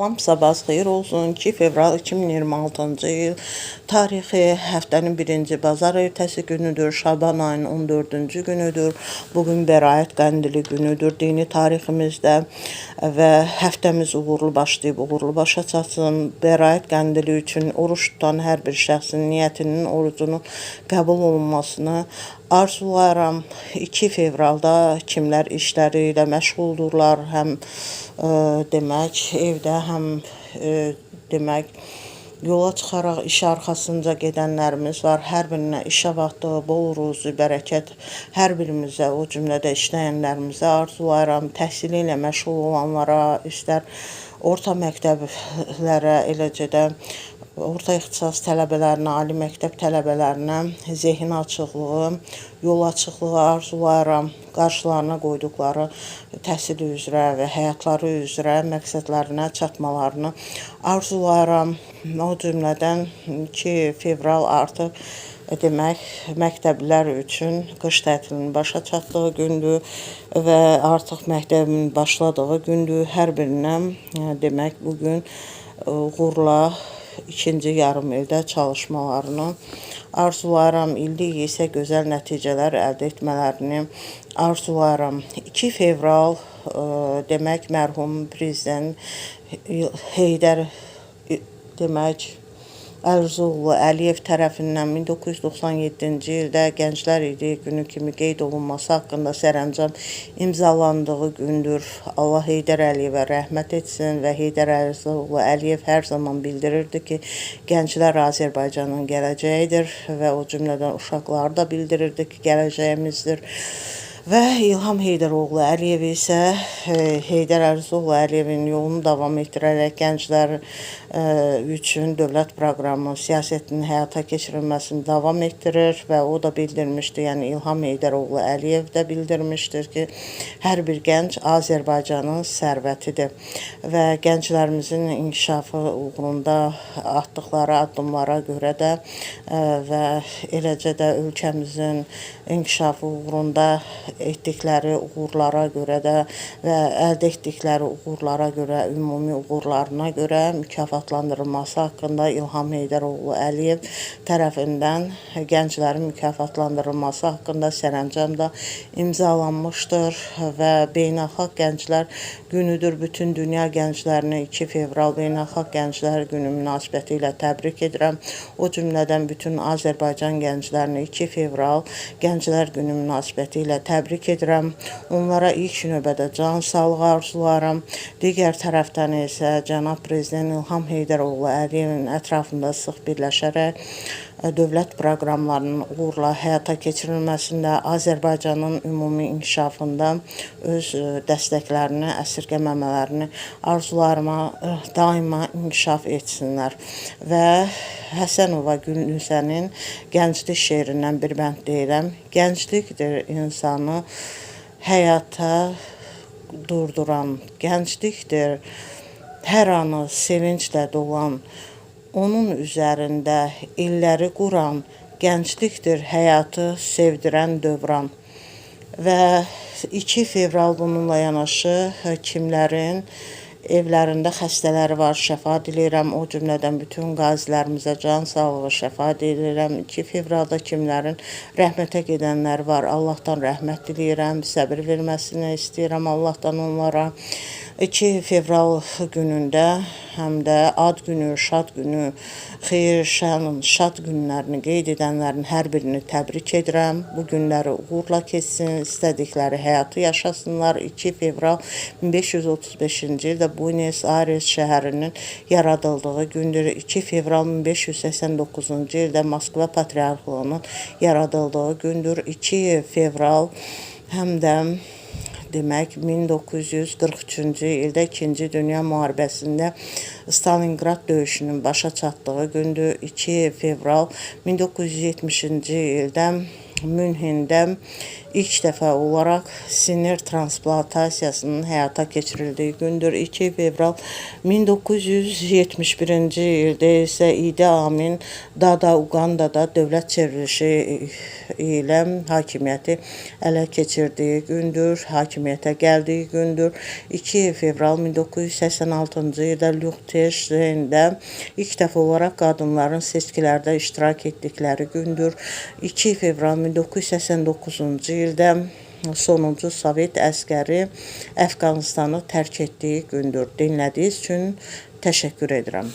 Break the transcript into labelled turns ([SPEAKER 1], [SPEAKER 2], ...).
[SPEAKER 1] Salam, sabahınız xeyir olsun. 2 fevral 2026-cı il tarixi həftənin birinci bazar ertəsi günüdür. Şaban ayının 14-cü günüdür. Bugün Bəraət qəndili günüdür dini tariximizdə və həftəmiz uğurlu başlayıb uğurlu başa çatsın. Bəraət qəndili üçün oruç tutan hər bir şəxsin niyyətinin, orucunun qəbul olunmasını arzulayıram. 2 fevralda kimlər işləri ilə məşğuldurlar, həm demək evdə, həm demək yola çıxaraq iş arxasınca gedənlərimiz var. Hər birinə işə vaxtı, bol ruzi, bərəkət hər birimizə, o cümlədə işləyənlərimizə arzulayıram. Təhsili ilə məşğul olanlara, istər orta məktəblərə, eləcə də orta ixtisas tələbələrinə, ali məktəb tələbələrinə zehin açıqlığı, yol açıqlığı arzulayıram. Qarşılarına qoyduqları təhsil üzrə və həyatları üzrə məqsədlərinə çatmalarını arzulayıram. O cümlədən 2 fevral artıq demək məktəblilər üçün qış tətilinin başa çatdığı gündür və artıq məktəbin başladığı gündür. Hər birinə demək bu gün uğurla ikinci yarım ildə çalışmalarını arzulayıram. İllik isə gözəl nəticələr əldə etmələrini arzulayıram. 2 fevral demək mərhum prezident Heydər demək Əlirzaoğlu Əliyev tərəfindən 1997-ci ildə Gənclər İli günü kimi qeyd olunması haqqında sərəncam imzalandığı gündür. Allah Heydər Əliyevə rəhmət etsin və Heydər Əlirzaoğlu Əliyev hər zaman bildirirdi ki, gənclər Azərbaycanın gələcəyidir və o cümlədən uşaqları da bildirirdi ki, gələcəyimizdir. Və İlham Heydəroğlu Əliyev isə Heydər Əlirzaoğlu Əliyevin yolunu davam etdirərək gənclər üçün dövlət proqramı siyasətinin həyata keçirilməsini davam etdirir və o da bildirmişdi, yəni İlham Heydəroğlu Əliyev də bildirmişdir ki, hər bir gənc Azərbaycanın sərvətidir və gənclərimizin inkişafı uğrunda atdıqları addımlara görə də və eləcə də ölkəmizin inkişafı uğrunda etdikləri uğurlara görə də və əldə etdikləri uğurlara görə, ümumi uğurlarına görə mükafatlandırılması haqqında İlham Heydəroğlu Əliyev tərəfindən gənclərin mükafatlandırılması haqqında sərəncam da imzalanmışdır və Beynəlxalq Gənclər Günüdür. Bütün dünya gənclərini 2 fevral Beynəlxalq Gənclər Günü münasibəti ilə təbrik edirəm. O cümlədən bütün Azərbaycan gənclərini 2 fevral Gənclər Günü münasibəti ilə təbrik edirəm. Onlara ilk növbədə can sağlığı arzulayıram. Digər tərəfdən isə cənab prezident İlham Heydəroğlu Əliyevin ətrafında sıx birləşərək dövlət proqramlarının uğurla həyata keçirilməsində, Azərbaycanın ümumi inkişafında öz dəstəklərini əsirgəməmələrini arzularıma daima inkişaf etsinlər. Və Həsənova Gülnüsənin Gənclik şeirindən bir bənd deyirəm. Gənclikdir insanı həyata durduran, gənclikdir hər anı sevinclə dolan, onun üzərində illəri quran, gənclikdir həyatı sevdirən dövran. Və 2 fevral bununla yanaşı kimlərin evlərində xəstələri var, şəfa diləyirəm. O cümlədən bütün qazilərimizə can sağlığı, şəfa diləyirəm. 2 fevralda kimlərin rəhmətə gedənləri var, Allahdan rəhmət diləyirəm, səbir verməsini istəyirəm Allahdan onlara. 2 fevral günündə həm də ad günü, şad günü, xeyir, şən, şad günlərini qeyd edənlərin hər birini təbrik edirəm. Bu günləri uğurla keçsin, istədikləri həyatı yaşasınlar. 2 fevral 1535-ci ildə Buenos Aires şəhərinin yaradıldığı gündür. 2 fevral 1589-cu ildə Moskva Patriarxlığının yaradıldığı gündür. 2 fevral həm də demək 1943-cü ildə İkinci Dünya Müharibəsində Stalinqrad döyüşünün başa çatdığı gündür. 2 fevral 1970-ci ildə Münhendə ilk dəfə olaraq sinir transplantasiyasının həyata keçirildiyi gündür. 2 fevral 1971-ci ildə isə Idi Amin Dada Uqandada dövlət çevrilişi ilə hakimiyyəti ələ keçirdiyi gündür, hakimiyyətə gəldiyi gündür. 2 fevral 1986-cı ildə Liechtensteyndə ilk dəfə olaraq qadınların seçkilərdə iştirak etdikləri gündür. 2 fevral 1989-cu ildə sonuncu Sovet əskəri Əfqanistanı tərk etdiyi gündür. Dinlədiyiniz üçün təşəkkür edirəm.